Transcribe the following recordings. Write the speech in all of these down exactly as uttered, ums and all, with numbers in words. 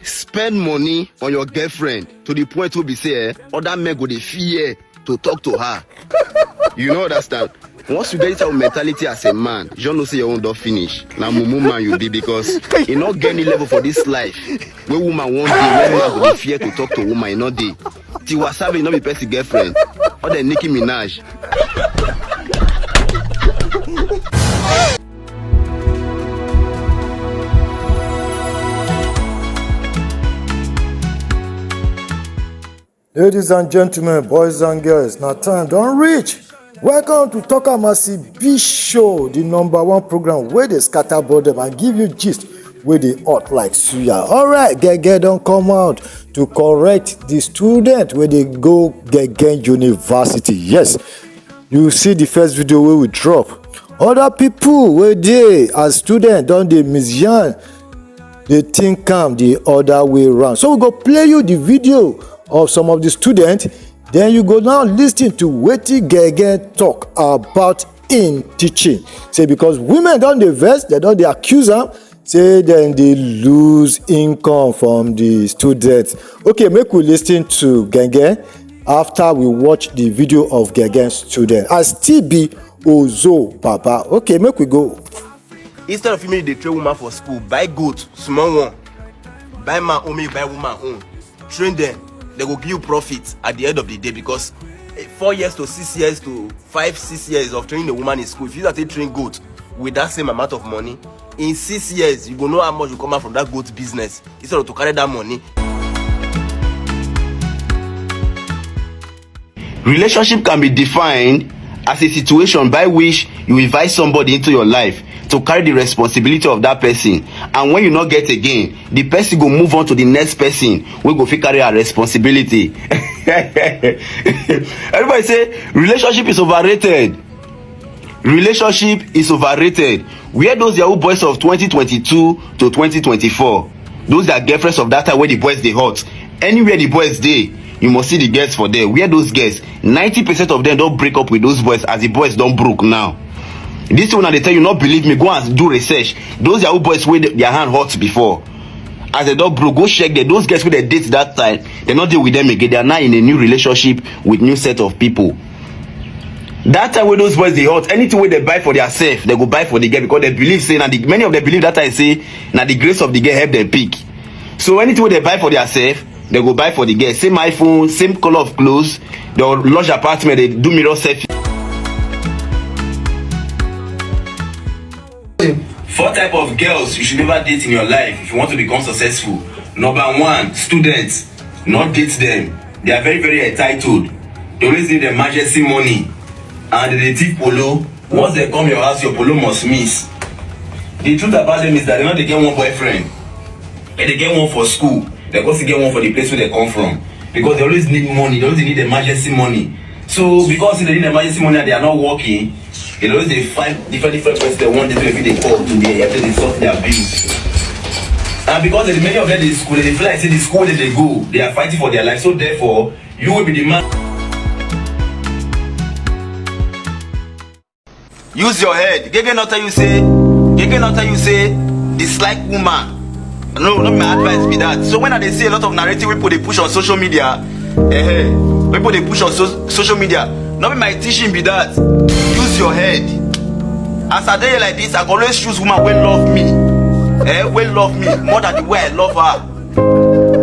Spend money on your girlfriend to the point wey be say, eh, other men go dey fear to talk to her. You no understand? Once you get this type of mentality as a man, you just know say your own don finish. Na mumu man you be, because e no get any level for this life wey woman wan dey, wey man go dey fear to talk to woman, e no dey. Tiwa Savage no be person girlfriend. All dem Nicki Minaj. Ladies and gentlemen, boys and girls, na time don reach. Welcome to Talk Am As E Be Show, the number one program wey dey scatter boredom and give you gist wey dey hot like suya. Alright, Gege don come out to correct the student wey dey go Gege University. Yes, you see the first video wey we drop. Other people wey dey as student don dey misyan, dey think am the other way round. So we go play you the video of some of the students. Then you go now listen to wetin Gege talk about in teaching. Say because women don dey vex, dem don dey accuse am, say dem dey lose income from the students. Okay, make we listen to Gege after we watch the video of Gege student. I still be Ozo Baba. Okay, make we go. Instead of you make you dey train woman for school, buy goat, small one, buy man own, make you buy woman own, train them, they go give you profit at the end of the day, because eh, four years to six years to five six years of training a woman in school, if you use that take train goat with that same amount of money, in six years you go know how much you come out from that goat business instead of to carry that money. Relationship can be defined as a situation by which you invite somebody into your life to carry the responsibility of that person, and when you no get again, the person go move on to the next person wey go fit carry her responsibility. Everybody say relationship is overrated. Relationship is overrated. Where those yahoo boys of twenty twenty-two to twenty twenty-four? Those are girlfriends of that time where the boys dey hot. Anywhere the boys dey, you must see the girls for there. Where those girls? Ninety percent of them don break up with those boys, as the boys don broke now. This one I dey tell you, not believe me, go and do research. Those yahoo boys wey their hand hot before, as they don broke, go check them. Those girls wey they date that time, they no dey with them again. They are now in a new relationship with new set of people. That time wey those boys dey hot, anything wey they buy for their self, they go buy for the girl, because they believe say na the, many of them believe that time say na the grace of the girl help them pick. So anything wey they buy for their self, they go buy for the girl. Same iPhone, same color of clothes, they go lodge apartment, they do mirror selfie. Four type of girls you should never date in your life if you want to become successful. Number one, students. Not date them. They are very, very entitled. They always need emergency money. And they dey thief polo. Once they come your house, your polo must miss. The truth about them is that they no dey get one boyfriend. They dey get one for school. They go still get one for the place where they come from. Because they always need money. They always need emergency money. So because they need emergency money and they are not working, they always dey find different different person they want, they fit dey call to dey help them dey sort their bills. And because the many of them dey school, they feel like say the school wey they dey go, they are fighting for their life. So therefore, you will be the man. Use your head. Gege no tell you say, Gege no tell you say, dislike woman. No, not my advice be that. So when I dey see a lot of narrative people dey push on social media, eh, people dey push on so, social media. Not be my teaching be that. Use your head. As I dey here like this, I go always choose woman wey love me, eh, wey love me more than the way I love her.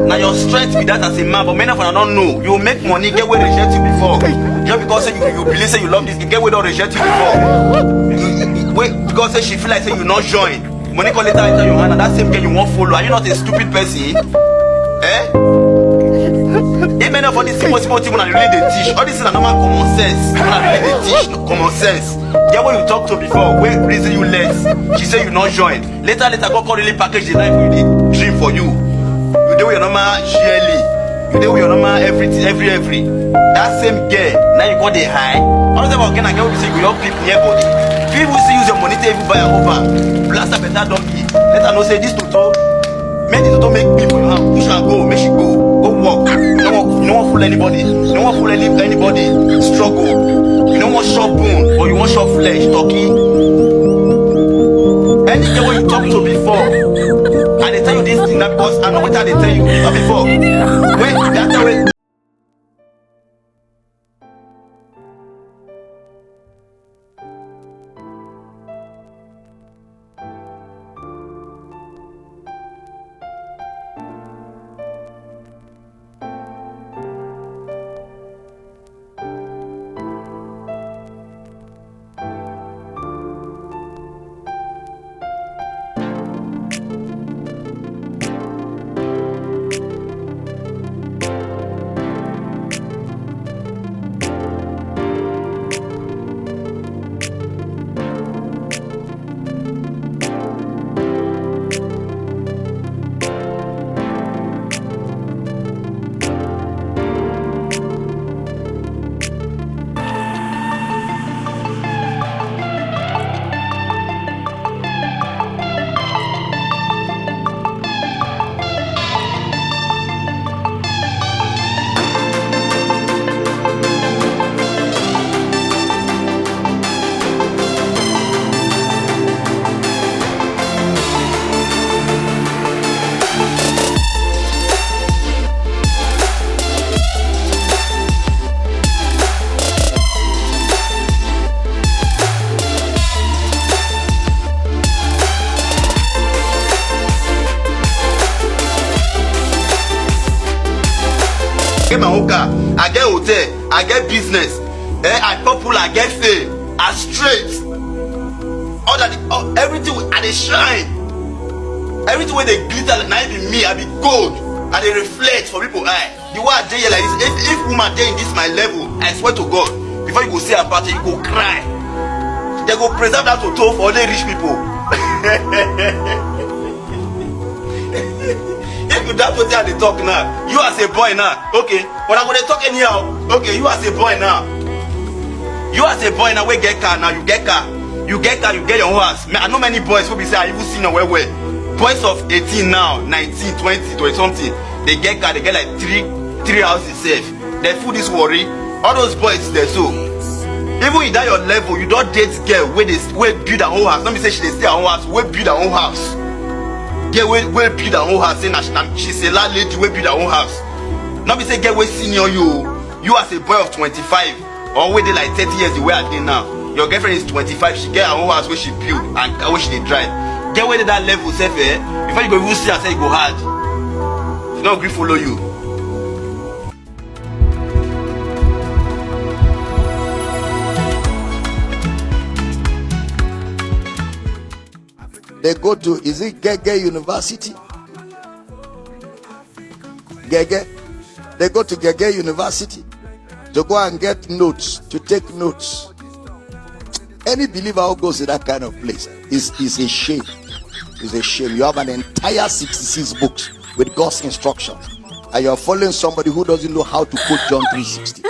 Na your strength be that as a man, but many of una don't know. You make money, get wey reject you before. Just because say you, you believe say you love this, get wey don reject you before. You, you, wait, because say she feel like say you not join. Money come later enter your hand, and that same girl you won't follow. Are you not a stupid person? Eh? If many of all these small small things una really dey teach, all this is a normal common sense. Una really dey teach common sense. Get what you talk to before, wey reason you less. She say you not join. Later later, God come really package the life wey dey dream for you. You dey with your normal yearly. You dey with your normal everything, every every. That same girl, now you go dey high. All those about girl na girl wey be say you go just pick near body. Fit even still use your money take even buy am over. Blast her better donkey. Let her know say this toto, make this toto make me for your hand. Push her go, make she go, go work. You no wan, you no wan fool anybody. You no wan fool any, anybody. Struggle. You no wan chop bone, but you wan chop flesh. Turkey. Any girl wey you talk to before, I dey tell you this thing. That because I know what I dey tell you. Not before. Wait, that's the way. Get my own car, I get hotel, I get business, eh, I popular, I get fame, I straight. All that, all, everything wey I dey shine, everything wey dey glitter, na im be me. I be gold. I dey reflect for people eye. The way I dey here like this, if, if woman dey in this my level, I swear to God, before you go see her party, you go cry. They go preserve that toto for only rich people. If you doubt wetin I dey talk now, you as a boy now, okay, but I go dey talk anyhow. Okay, you as a boy now, you as a boy now, wey get car now, you get car, you get car, you get your own house. Me, I know many boys wey be say I even see now well well. Boys of eighteen now, nineteen, twenty, twenty something, they get car, they get like three, three houses sef. They full this worry. All those boys there so. Even in that your level, you don date girl wey dey, wey build her own house. Not be say she dey stay her own house, wey build her own house. Girl wey, wey build her own house, say na she, na, she's a landlady wey build her own house. Not be say girl wey senior you, you as a boy of twenty-five or wey dey like thirty years, the way I dey now. Your girlfriend is twenty-five, she get her own house wey she build and car wey she dey drive. Girl wey dey that level sef, eh, before you go even see her, say e go hard. She no gree follow you. They go to, is it Gege University? Gege. They go to Gege University to go and get notes, to take notes. Any believer who goes to that kind of place is, is a shame. It's a shame. You have an entire sixty-six books with God's instructions, and you're following somebody who doesn't know how to quote John three sixty.